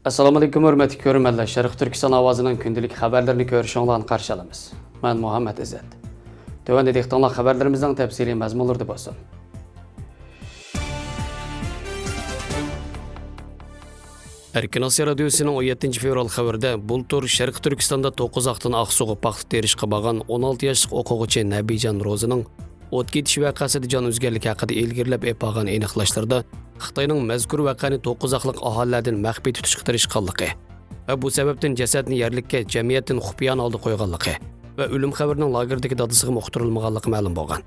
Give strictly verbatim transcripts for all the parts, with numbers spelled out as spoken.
ئەسسالامۇئەلەيكۇم، ھۆرمەتلىك كۆرۈرمەنلەر. شەرقىي تۈركىستان ئاۋازىنىڭ كۈندىلىك خەۋەرلىرىنى كۆرۈشۈڭلارنى قارشى ئالىمىز. مەن مۇھەممەد ئىززەت. تۆۋەندە دىققىتىڭلار خەۋەرلىرىمىزنىڭ تەپسىلىي مەزمۇنلىرىدا بولسۇن. ئەركىن ئاسىيا رادىيوسىنىڭ ئون يەتتىنچى فېۋرال خەۋىرىدە، بۇلتۇر شەرقىي تۈركىستاندا توققۇزاقتىن ئاقسۇغا پاختا تېرىشقا بارغان ئون ئالتە ياشلىق ئوقۇغۇچى نەبىجان روزىنىڭ ئوت كېتىش ۋەقەسىدە جان ئۈزگەنلىكى ھەققىدە ئىلگىرىلەپ ئېلىپ بارغان ئېنىقلاشلىرىدا، خىتاينىڭ مەزكۇر ۋەقەنى توققۇزاقلىق ئاھالىلەردىن مەخپىي تۇتۇشقا تىرىشقانلىقى ۋە بۇ سەۋەبتىن جەسەتنى يەرلىككە جەمئىيەتتىن خۇپىيانە ھالدا قويغانلىقى ۋە ئۆلۈم خەۋىرىنىڭ لاگېردىكى دادىسىغىمۇ ئۇقتۇرۇلمىغانلىقى مەلۇم بولغان.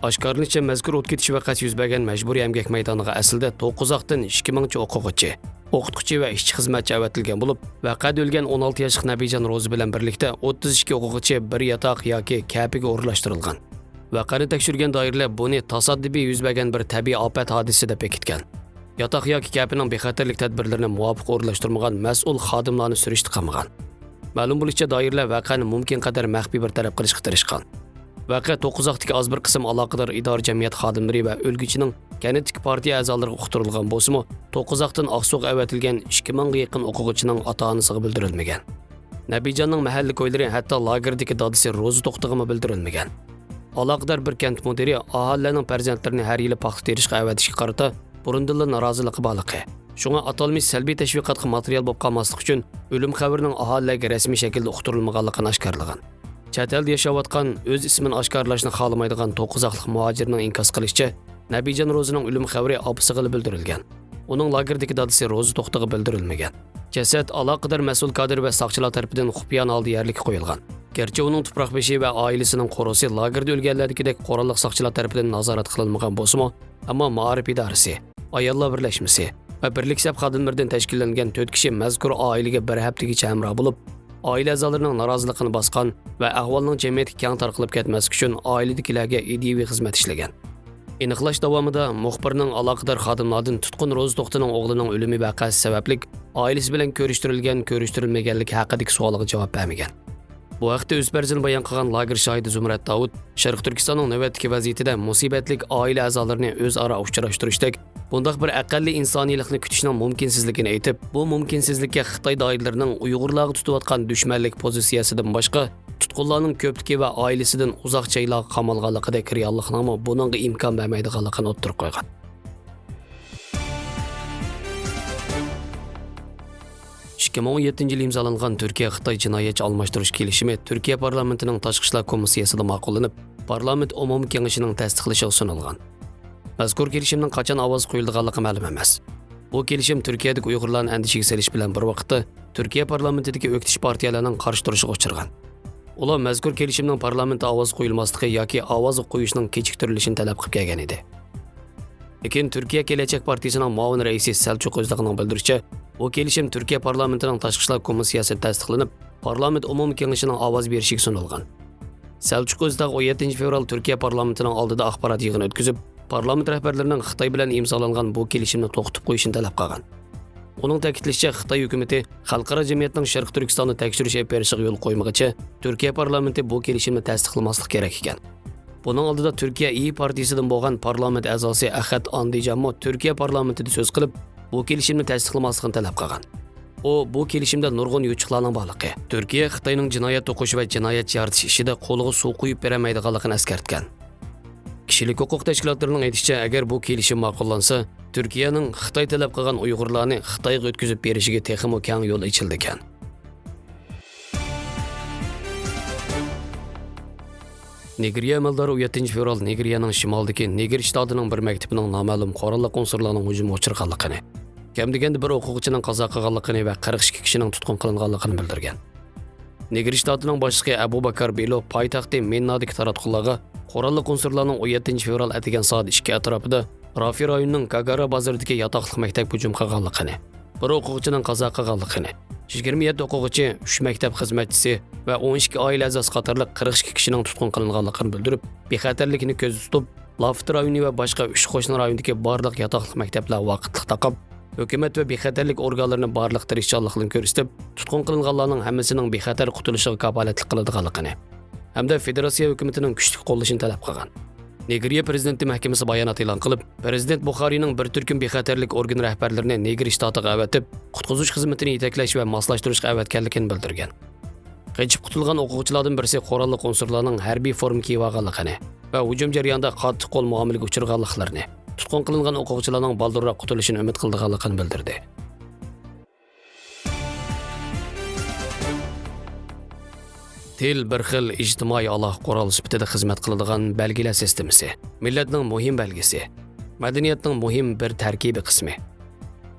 ئاشكارىلىنىشىچە، مەزكۇر ئوت كېتىش ۋەقەسى يۈز بەرگەن مەجبۇرىي ئەمگەك مەيدانىغا ئەسلىدە توققۇزاقتىن ئىككى مىڭچە ئوقۇغۇچى، ئوقۇتقۇچى ۋە ئىشچى-خىزمەتچى ئەۋەتىلگەن بولۇپ، ۋەقەدە ئۆلگەن ئون ئالتە ياشلىق نەبىجان روزى بىلەن بىرلىكتە ئوتتۇز ئىككى ئوقۇغۇچى بىر ياتاق ياكى كەپىگە ئورۇنلاشتۇرۇلغان. ۋەقەنى تەكشۈرگەن دائىرىلەر بۇنى تاسادىپىي يۈز بەرگەن بىر تەبىئىي ئاپەت ھادىسىسى دەپ بېكىتكەن. ياتاق ياكى كەپىنىڭ بىخەتەرلىك تەدبىرلىرىنى مۇۋاپىق ئورۇنلاشتۇرمىغان مەسئۇل خادىملارنى سۈرۈشتە قىلمىغان. مەلۇم بولۇشىچە، دائىرىلەر ۋەقەنى مۇمكىن قەدەر مەخپىي بىر تەرەپ قىلىشقا تىرىشقان. ۋەقە توققۇزاقتىكى ئاز بىر قىسىم ئالاقىدار ئىدارە جەمئىيەت خادىملىرى ۋە ئۆلگۈچىنىڭ كەنتتىكى پارتىيە ئەزالىرىغا ئۇقتۇرۇلغان بولسىمۇ، توققۇزاقتىن ئاقسۇغا ئەۋەتىلگەن ئىككى مىڭغا يېقىن ئوقۇغۇچىنىڭ ئاتا-ئانىسىغا بىلدۈرۈلمىگەن. نەبىجاننىڭ مەھەللە كويلىرى ھەتتا لاگېردىكى دادىسى روزا توختىغىمۇ بىلدۈرۈلمىگەن. ئالاقىدار بىر كەنت مۇدىرى ئاھالىلەرنىڭ پەرزەنتلىرىنى ھەر يىلى پاختا تېرىشقا ئەۋەتىشكە قارىتا بۇرۇندىنلا نارازىلىقى بارلىقى، شۇڭا ئاتالمىش سەلبىي تەشۋىقاتقا ماتېرىيال بولۇپ قالماسلىق ئۈچۈن ئۆلۈم خەۋىرىنىڭ ئاھالىلەرگە رەسمىي شەكىلدە ئۇقتۇرۇلمىغانلىقىنى ئاشكارىلىغان. چەت ئەلدە ياشاۋاتقان، ئۆز ئىسمىنى ئاشكارىلاشنى خالىمايدىغان توققۇزاقلىق مۇھاجىرنىڭ ئىنكاس قىلىشىچە، نەبىجان روزىنىڭ ئۆلۈم خەۋىرى ئاپىسىغىلا بىلدۈرۈلگەن. ئۇنىڭ لاگېردىكى دادىسى روزا توختىغا بىلدۈرۈلمىگەن. جەسەت ئالاقىدار مەسئۇل كادىر ۋە ساقچىلار تەرىپىدىن خۇپىيانە ھالدا يەرلىككە قويۇلغان. گەرچە ئۇنىڭ تۇپراق بېشى ۋە ئائىلىسىنىڭ قورۇسى لاگېردا ئۆلگەنلەردىكىدەك قوراللىق ساقچىلار تەرىپىدىن نازارەت قىلىنمىغان بولسىمۇ، ئەمما مائارىپ ئىدارىسى، ئاياللار بىرلەشمىسى ۋە بىرلىك سەپ خادىملىرىدىن تەشكىللەنگەن تۆت كىشى مەزكۇر ئائىلىگە بىر ھەپتىگىچە ھەمراھ بولۇپ، ئائىلە ئەزالىرىنىڭ نارازىلىقىنى باسقان ۋە ئەھۋالنىڭ جەمئىيەتكە كەڭ تارقىلىپ كەتمەسلىكى ئۈچۈن ئائىلىدىكىلەرگە ئىدىيىۋى خىزمەت ئىشلىگەن. ئېنىقلاش داۋامىدا مۇخبىرنىڭ ئالاقىدار خادىملاردىن تۇتقۇن روزا توختىنىڭ ئوغلىنىڭ ئۆلۈمى ۋەقەسى سەۋەبلىك ئائىلىسى بىلەن كۆرۈشتۈرۈلگەن، كۆرۈشتۈرۈلمىگەنلىكى ھەققىدىكى سوئالىغا جاۋاب بەرمىگەن. بۇ ھەقتە ئۆز پەرىزىنى بايان قىلغان لاگېر شاھىتى زۇمرەت داۋۇت شەرقىي تۈركىستاننىڭ نۆۋەتتىكى ۋەزىيىتىدە مۇسىبەتلىك ئائىلە ئەزالىرىنى ئۆزئارا ئۇچراشتۇرۇشتەك بۇنداق بىر ئەقەللىي ئىنسانىيلىقنى كۈتۈشنىڭ مۇمكىنسىزلىكىنى ئېيتىپ، بۇ مۇمكىنسىزلىككە خىتاي دائىرىلىرىنىڭ ئۇيغۇرلارغا تۇتۇۋاتقان دۈشمەنلىك پوزىتسىيەسىدىن باشقا، تۇتقۇنلارنىڭ كۆپلۈكى ۋە ئائىلىسىدىن ئۇزاق چايلارغا قامالغانلىقىدەك رېئاللىقنىڭمۇ بۇنىڭغا ئىمكان بەرمەيدىغانلىقىنى ئوتتۇرىغا قويغان. ئىككى مىڭ ئون يەتتىنچى يىلى ئىمزالانغان تۈركىيە-خىتاي جىنايەتچى ئالماشتۇرۇش كېلىشىمى تۈركىيە پارلامېنتىنىڭ تاشقى ئىشلار كومىسسىيەسىدە ماقۇللىنىپ، پارلامېنت ئومۇمىي كېڭىشىنىڭ تەستىقلىشىغا سۇنۇلغان. مەزكۇر كېلىشىمنىڭ قاچان ئاۋازغا قويۇلىدىغانلىقى مەلۇم ئەمەس. بۇ كېلىشىم تۈركىيەدىكى ئۇيغۇرلارنى ئەندىشىگە سېلىش بىلەن بىر ۋاقىتتا، تۈركىيە پارلامېنتىدىكى ئۆكتىچى پارتىيەلەرنىڭ قارشى تۇرۇشىغا ئۇچرىغان. ئۇلار مەزكۇر كېلىشىمنىڭ پارلامېنتتا ئاۋازغا قويۇلماسلىقى ياكى ئاۋازغا قويۇشنىڭ كېچىكتۈرۈلۈشىنى تەلەپ قىلىپ كەلگەن ئىدى. لېكىن تۈركىيە كېلەچەك پارتىيىسىنىڭ مۇئاۋىن رەئىسى سەلچۇق ئۆزداغنىڭ بىلدۈرۈشىچە، بۇ كېلىشىم تۈركىيە پارلامېنتىنىڭ تاشقى ئىشلار كومىسسىيەسىدە تەستىقلىنىپ، پارلامېنت ئومۇمىي كېڭىشىنىڭ ئاۋاز بېرىشىگە سۇنۇلغان. سەلچۇق ئۆزداغ ئون يەتتىنچى فېۋرال تۈركىيە پارلامېنتىنىڭ ئالدىدا ئاخبارات يىغىنى ئۆتكۈزۈپ، پارلامېنت رەھبەرلىرىنىڭ خىتاي بىلەن ئىمزالانغان بۇ كېلىشىمنى توختىتىپ قويۇشىنى تەلەپ قىلغان. ئۇنىڭ تەكىتلىشىچە، خىتاي ھۆكۈمىتى خەلقئارا جەمئىيەتنىڭ شەرقىي تۈركىستاندا تەكشۈرۈش ئېلىپ بېرىشىغا يول قويمىغىچە، تۈركىيە پارلامېنتى بۇ كېلىشىمنى تەستىقلىماسلىقى كېرەك ئىكەن. بۇنىڭ ئالدىدا تۈركىيە ئىيى پارتىيىسىدىن بولغان پارلامېنت ئەزاسى ئەخەت ئاندىجانمۇ تۈركىيە پارلامېنتىدا سۆز قىلىپ، بۇ كېلىشىمنى تەستىقلىماسلىقىنى تەلەپ قىلغان. ئۇ بۇ كېلىشىمدە نۇرغۇن يوچۇقلارنىڭ بارلىقى، تۈركىيە خىتاينىڭ جىنايەت توقۇش ۋە جىنايەت يارىتىش ئىشىدا قولىغا سۇ قۇيۇپ بېرەلمەيدىغانلىقىنى ئەسكەرتكەن. كىشىلىك ھوقۇق تەشكىلاتلىرىنىڭ ئېيتىشىچە، ئەگەر بۇ كېلىشىم ماقۇللانسا، تۈركىيەنىڭ خىتاي تەلەپ قىلغان ئۇيغۇرلارنى خىتايغا ئۆتكۈزۈپ بېرىشىگە تېخىمۇ كەڭ يول ئېچىلىدىكەن. نىگېرىيە ئەمەلدارى ئون يەتتىنچى فېۋرال نىگېرىيەنىڭ شىمالىدىكى نىگېر شتاتىنىڭ بىر مەكتىپىنىڭ نامەلۇم قوراللىق ئۇنسۇرلارنىڭ ھۇجۇمغا ئۇچرىغانلىقىنى، كەم دېگەندە بىر ئوقۇغۇچىنىڭ قازا قىلغانلىقىنى ۋە قىرىق ئىككى كىشىنىڭ تۇتقۇن قىلىنغانلىقىنى بىلدۈرگەن. نىگېر شتاتىنىڭ باشلىقى ئەبۇ باكار بېلو پايتەختى مىننادىكى تاراتقۇلارغا قوراللىق ئۇنسۇرلارنىڭ ئون يەتتىنچى فېۋرال ئەتىگەن سائەت ئىككى ئەتراپىدا رافى رايونىنىڭ گاگارا بازىرىدىكى ياتاقلىق مەكتەپكە ھۇجۇم قىلغانلىقىنى، بىر ئوقۇغۇچىنىڭ قازا قىلغانلىقىنى، يىگىرمە يەتتە ئوقۇغۇچى، ئۈچ مەكتەپ خىزمەتچىسى ۋە ئون ئىككى ئائىلە ئەزاسى قاتارلىق قىرىق ئىككى كىشىنىڭ تۇتقۇن قىلىنغانلىقىنى بىلدۈرۈپ، بىخەتەرلىكنى كۆزدە تۇتۇپ، لافىت رايونى ۋە باشقا ئۈچ قوشنا رايوندىكى بارلىق ياتاقلىق مەكتەپلەر ۋاقىتلىق تاقاپ، ھۆكۈمەت ۋە بىخەتەرلىك ئورگانلىرىنى بارلىق تىرىشچانلىقلىرىنى كۆرسىتىپ، تۇتقۇن قىلىنغانلارنىڭ ھەممىسىنىڭ بىخەتەر قۇتۇلۇشىغا كاپالەتلىك قىلىدىغانلىقىنى ھەمدە فېدېراتسىيە ھۆكۈمىتىنىڭ كۈچلۈك قوللىشىنى تەلەپ قىلغان. نېگرىيە پىرېزىدېنتى مەھكىمىسى بايانات ئېلان قىلىپ، پىرېزىدېنت بۇخارىنىڭ بىر تۈركۈم بىخەتەرلىك ئورگىنى رەھبەرلىرىنى نېگىر شتاتىغا ئەۋەتىپ، قۇتقۇزۇش خىزمىتىنى يېتەكلەش ۋە ماسلاشتۇرۇشقا ئەۋەتكەنلىكىنى بىلدۈرگەن. قېچىپ قۇتۇلغان ئوقۇغۇچىلاردىن بىرسى قوراللىق ئۇنسۇرلارنىڭ ھەربىي فورما كىيىۋالغانلىقىنى ۋە ھۇجۇم جەريانىدا قاتتىق قول مۇئامىلىگە ئۇچرىغانلىقلىرىنى، تۇتقۇن قىلىنغان ئوقۇغۇچىلارنىڭ بالدۇرراق قۇتۇلۇشىنى ئۈمىد قىلىدىغانلىقىنى بىلدۈردى. تىل بىر خىل ئىجتىمائىي ئالاقە قورالى سۈپىتىدە خىزمەت قىلىدىغان بەلگىلەش سىستېمىسى، مىللەتنىڭ مۇھىم بەلگىسى، مەدەنىيەتنىڭ مۇھىم بىر تەركىبىي قىسمى.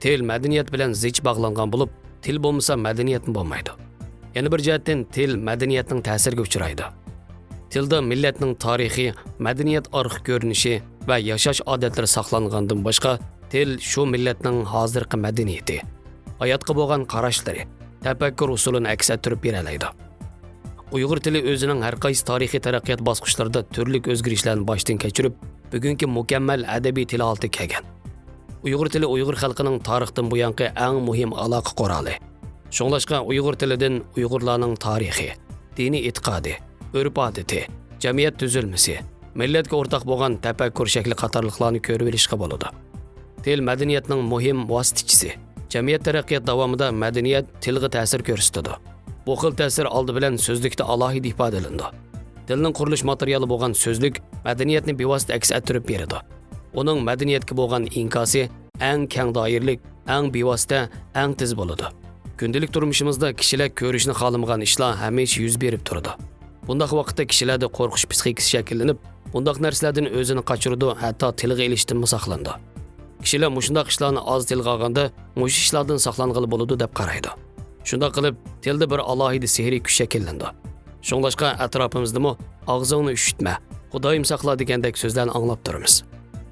تىل مەدەنىيەت بىلەن زىچ باغلانغان بولۇپ، تىل بولمىسا مەدەنىيەتمۇ بولمايدۇ. يەنە بىر جەھەتتىن تىل مەدەنىيەتنىڭ تەسىرىگە ئۇچرايدۇ. تىلدا مىللەتنىڭ تارىخى، مەدەنىيەت ئارقا كۆرۈنۈشى ۋە ياشاش ئادەتلىرى ساقلانغاندىن باشقا، تىل شۇ مىللەتنىڭ ھازىرقى مەدەنىيىتى، ھاياتقا بولغان قاراشلىرى، تەپەككۇر ئۇسۇلىنى ئەكس ئەتتۈرۈپ بېرەلەيدۇ. ئۇيغۇر تىلى ئۆزىنىڭ ھەر قايسى تارىخىي تەرەققىيات باسقۇچلىرىدا تۈرلۈك ئۆزگىرىشلەرنى باشتىن كەچۈرۈپ، بۈگۈنكى مۇكەممەل ئەدەبىي تىل ھالىتىگە كەلگەن. ئۇيغۇر تىلى ئۇيغۇر خەلقىنىڭ تارىختىن بۇيانقى ئەڭ مۇھىم ئالاقە قورالى. شۇڭلاشقا ئۇيغۇر تىلىدىن ئۇيغۇرلارنىڭ تارىخى، دىنىي ئېتىقادى، ئۆرپ-ئادىتى، جەمئىيەت تۈزۈلمىسى، مىللەتكە ئورتاق بولغان تەپەككۇر شەكلى قاتارلىقلارنى كۆرۈۋېلىشقا بولىدۇ. تىل مەدەنىيەتنىڭ مۇھىم ۋاسىتىچىسى. جەمئىيەت تەرەققىيات داۋامىدا مەدەنىيەت تىلغا تەسىر كۆرسىتىدۇ. بۇ خىل تەسىر ئالدى بىلەن سۆزلۈكتە ئالاھىدە ئىپادىلىنىدۇ. تىلنىڭ قۇرۇلۇش ماتېرىيالى بولغان سۆزلۈك مەدەنىيەتنى بىۋاسىتە ئەكس ئەتتۈرۈپ بېرىدۇ. ئۇنىڭ مەدەنىيەتكە بولغان ئىنكاسى ئەڭ كەڭ دائىرىلىك، ئەڭ بىۋاسىتە، ئەڭ تېز بولىدۇ. كۈندىلىك تۇرمۇشىمىزدا كىشىلەر كۆرۈشنى خالىمىغان ئىشلار ھەمىشە يۈز بېرىپ تۇرىدۇ. بۇنداق ۋاقىتتا كىشىلەردە قورقۇش پسىخىكىسى شەكىللىنىپ، بۇنداق نەرسىلەردىن ئۆزىنى قاچۇرىدۇ، ھەتتا تىلغا ئېلىشتىنمۇ ساقلىنىدۇ. كىشىلەر مۇشۇنداق ئىشلارنى ئاز تىلغا ئالغاندا، مۇشۇ ئىشلاردىن ساقلانغىلى بولىدۇ دەپ قارايدۇ. شۇنداق قىلىپ، تىلدا بىر ئالاھىدە سېھرىي كۈچ شەكىللىنىدۇ. شۇڭلاشقا ئەتراپىمىزدىمۇ «ئاغزىڭنى ئۈششۈتمە، خۇدايىم ساقلا» دېگەندەك سۆزلەرنى ئاڭلاپ تۇرىمىز.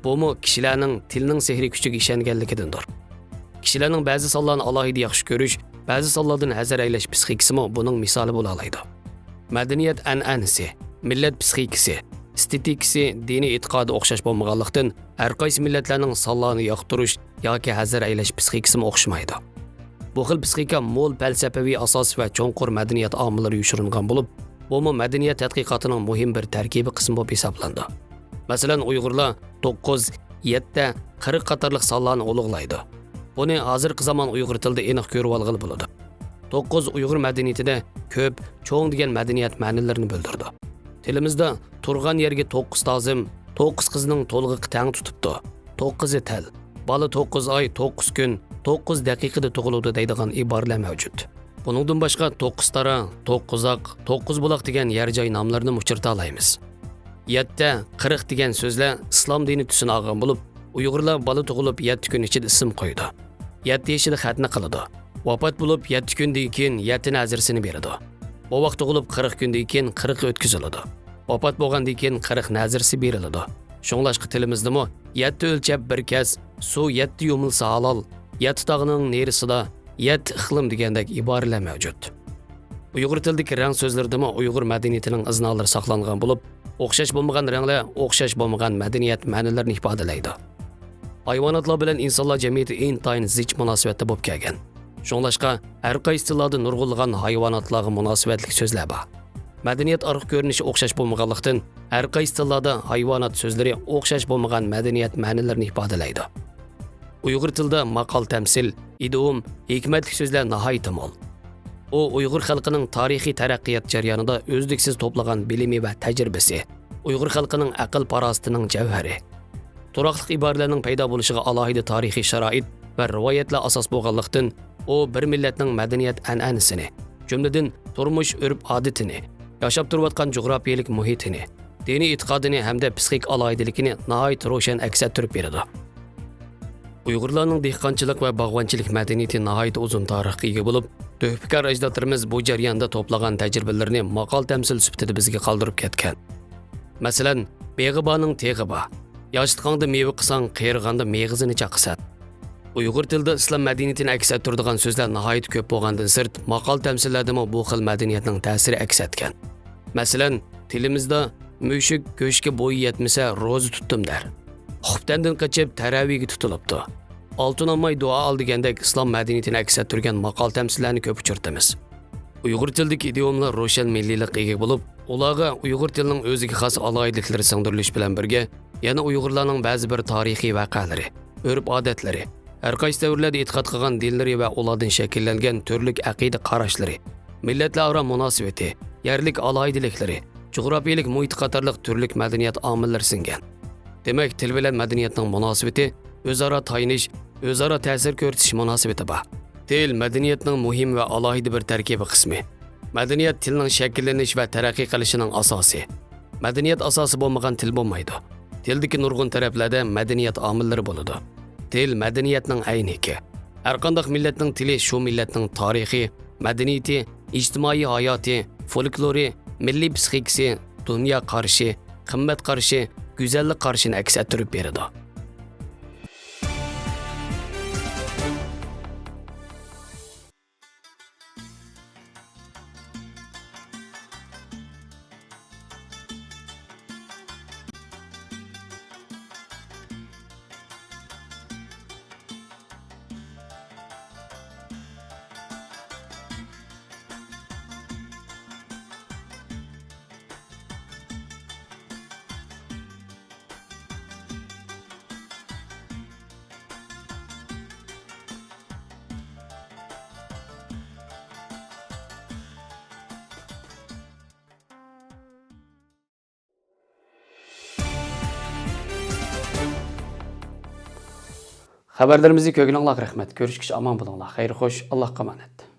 بۇمۇ كىشىلەرنىڭ تىلنىڭ سېھرىي كۈچىگە ئىشەنگەنلىكىدىندۇر. كىشىلەرنىڭ بەزى سانلارنى ئالاھىدە ياخشى كۆرۈش، بەزى سانلاردىن ھەزەر ئەيلەش پسىخىكىسىمۇ بۇنىڭ مىسالى بولالايدۇ. مەدەنىيەت ئەنئەنىسى، مىللەت پسىخىكىسى، ئېستېتىكىسى، دىنىي ئېتىقادى ئوخشاش بولمىغانلىقتىن، ھەر قايسى مىللەتلەرنىڭ سانلارنى ياقتۇرۇش ياكى ھەزەر ئەيلەش پسىخىكىسىمۇ ئوخشىمايدۇ. بۇ خىل پسىخىكا مول پەلسەپىۋى ئاساس ۋە چوڭقۇر مەدەنىيەت ئامىللىرى يوشۇرۇنغان بولۇپ، بۇمۇ مەدەنىيەت تەتقىقاتىنىڭ مۇھىم بىر تەركىبىي قىسمى بولۇپ ھېسابلىنىدۇ. مەسىلەن، ئۇيغۇرلار توققۇز، يەتتە، قىرىق قاتارلىق سانلارنى ئۇلۇغلايدۇ. بۇنى ھازىرقى زامان ئۇيغۇر تىلىدا ئېنىق كۆرۈۋالغىلى بولىدۇ. توققۇز ئۇيغۇر مەدەنىيىتىدە كۆپ، چوڭ دېگەن مەدەنىيەت مەنىلىرىنى بىلدۈرىدۇ. تىلىمىزدا تۇرغان يەرگە توققۇز تازىم، توققۇز قىزنىڭ تولغىقى تەڭ تۇتۇپتۇ. توققۇزى تەل. بالا توققۇز ئاي، توققۇز كۈن، توققۇز دەقىقىدە تۇغۇلىدۇ دەيدىغان ئىبارىلەر مەۋجۇت. بۇنىڭدىن باشقا توققۇز تارا، توققۇز ئاق، توققۇز بۇلاق دېگەن يەر جاي ناملىرىنىمۇ ئۇچرىتالايمىز. يەتتە، قىرىق دېگەن سۆزلەر ئىسلام دىنى تۈسىنى ئالغان بولۇپ، ئۇيغۇرلار بالا تۇغۇلۇپ يەتتە كۈن ئىچىدە ئىسىم قويىدۇ. يەتتە يېشىدا خەتنە قىلىدۇ. ۋاپات بولۇپ يەتتە كۈندىن كېيىن يەتتە نەزىرىسىنى بېرىدۇ. بوۋاق تۇغۇلۇپ قىرىق كۈندىن كېيىن قىرىق ئۆتكۈزۈلىدۇ. ۋاپات بولغاندىن كېيىن قىرىق نەزىرىسى بېرىلىدۇ. شۇڭلاشقا تىلىمىزدىمۇ «يەتتە ئۆلچەپ بىر كەس، سۇ يەتتە يۇمۇلسا ھالال، يەتتە تاغنىڭ نېرىسىدا، يەتتە ئىقلىم» دېگەندەك ئىبارىلەر مەۋجۇت. ئۇيغۇر تىلىدىكى رەڭ سۆزلىرىدىمۇ ئۇيغۇر مەدەنىيىتىنىڭ ئىزنالىرى ساقلانغان بولۇپ، ئوخشاش بولمىغان رەڭلەر ئوخشاش بولمىغان مەدەنىيەت مەنىلىرىنى ئىپادىلەيدۇ. ھايۋاناتلار بىلەن ئىنسانلار جەمئىيىتى ئىنتايىن زىچ مۇناسىۋەتتە بولۇپ كەلگەن. شۇڭلاشقا، ھەر قايسى تىللاردا نۇرغۇنلىغان ھايۋاناتلارغا مۇناسىۋەتلىك سۆزلەر بار. مەدەنىيەت ئارقا كۆرۈنۈشى ئوخشاش بولمىغانلىقتىن، ھەر قايسى تىللاردا ھايۋانات سۆزلىرى ئوخشاش بولمىغان مەدەنىيەت مەنىلىرىنى ئىپادىلەيدۇ. ئۇيغۇر تىلىدا ماقال-تەمسىل، ئىدىئوم، ھېكمەتلىك سۆزلەر ناھايىتى مول. ئۇ ئۇيغۇر خەلقىنىڭ تارىخىي تەرەققىيات جەريانىدا ئۈزلۈكسىز توپلىغان بىلىمى ۋە تەجرىبىسى، ئۇيغۇر خەلقىنىڭ ئەقىل-پاراسىتىنىڭ جەۋھىرى. تۇراقلىق ئىبارىلەرنىڭ پەيدا بولۇشىغا ئالاھىدە تارىخىي شارائىت ۋە رىۋايەتلەر ئاساس بولغانلىقتىن، ئۇ بىر مىللەتنىڭ مەدەنىيەت ئەنئەنىسىنى، جۈملىدىن تۇرمۇش ئۆرپ-ئادىتىنى، ياشاپ تۇرۇۋاتقان جۇغراپىيەلىك مۇھىتىنى، دىنىي ئېتىقادىنى ھەمدە پسىخىك ئالاھىدىلىكىنى ناھايىتى روشەن ئەكس ئەتتۈرۈپ بېرىدۇ. ئۇيغۇرلارنىڭ دېھقانچىلىق ۋە باغۋەنچىلىك مەدەنىيىتى ناھايىتى ئۇزۇن تارىخقا ئىگە بولۇپ، تۆھپىكار ئەجدادلىرىمىز بۇ جەرياندا توپلىغان تەجرىبىلىرىنى ماقال-تەمسىل سۈپىتىدە بىزگە قالدۇرۇپ كەتكەن. مەسىلەن، «بېغى بارنىڭ تېغى بار، ياشىتقاڭدا مېۋە قىساڭ، قېرىغاندا مېغىزىنى چاقىسەن.» ئۇيغۇر تىلىدا ئىسلام مەدەنىيىتىنى ئەكس ئەتتۈرىدىغان سۆزلەر ناھايىتى كۆپ بولغاندىن سىرت، ماقال-تەمسىللەردىمۇ بۇ خىل مەدەنىيەتنىڭ تەسىرى ئەكس ئەتكەن. مەسىلەن، تىلىمىزدا «مۈشۈك گۆشكە بويى يەتمىسە، روزا تۇتتۇم» دەر. «خۇپتەندىن قېچىپ، تەرەۋىگە تۇتۇلۇپتۇ. ئالتۇن ئالماي دۇئا ئال» دېگەندەك ئىسلام مەدەنىيىتىنى ئەكس ئەتتۈرگەن ماقال-تەمسىللەرنى كۆپ ئۇچرىتىمىز. ئۇيغۇر تىلىدىكى ئىدىيوملار روشەن مىللىيلىققا ئىگە بولۇپ، ئۇلارغا ئۇيغۇر تىلىنىڭ ئۆزىگە خاس ئالاھىدىلىكلىرى سىڭدۈرۈلۈش بىلەن بىرگە، يەنە ئۇيغۇرلارنىڭ بەزى بىر تارىخىي ۋەقەلىرى، ئۆرپ-ئادەتلىرى، ھەر قايسى دەۋرلەردە ئېتىقاد قىلغان دىنلىرى ۋە ئۇلاردىن شەكىللەنگەن تۈرلۈك ئەقىدە قاراشلىرى، مىللەتلەر ئارا مۇناسىۋىتى، يەرلىك ئالاھىدىلىكلىرى، جۇغراپىيىلىك مۇھىتى قاتارلىق تۈرلۈك مەدەنىيەت ئامىللىرى سىڭگەن. دېمەك، تىل بىلەن مەدەنىيەتنىڭ مۇناسىۋىتى ئۆزئارا تايىنىش، ئۆزئارا تەسىر كۆرسىتىش مۇناسىۋىتى بار. تىل مەدەنىيەتنىڭ مۇھىم ۋە ئالاھىدە بىر تەركىبىي قىسمى. مەدەنىيەت تىلنىڭ شەكىللىنىش ۋە تەرەققىي قىلىشىنىڭ ئاساسى. مەدەنىيەت ئاساسى بولمىغان تىل بولمايدۇ. تىلدىكى نۇرغۇن تەرەپلەردە مەدەنىيەت ئامىللىرى بولىدۇ. تىل مەدەنىيەتنىڭ ئەينىكى. ھەرقانداق مىللەتنىڭ تىلى شۇ مىللەتنىڭ تارىخى، مەدەنىيىتى، ئىجتىمائىي ھاياتى، فولكلورى، مىللىي پسىخىكىسى، دۇنيا قارىشى، قىممەت قارىشى، گۈزەللىك قارىشىنى ئەكس ئەتتۈرۈپ بېرىدۇ. خەۋەرلىرىمىزنى كۆرگىنىڭلارغا رەھمەت. كۆرۈشكىچە ئامان بولۇڭلار. خەير خوش، ئاللاھقا ئامانەت.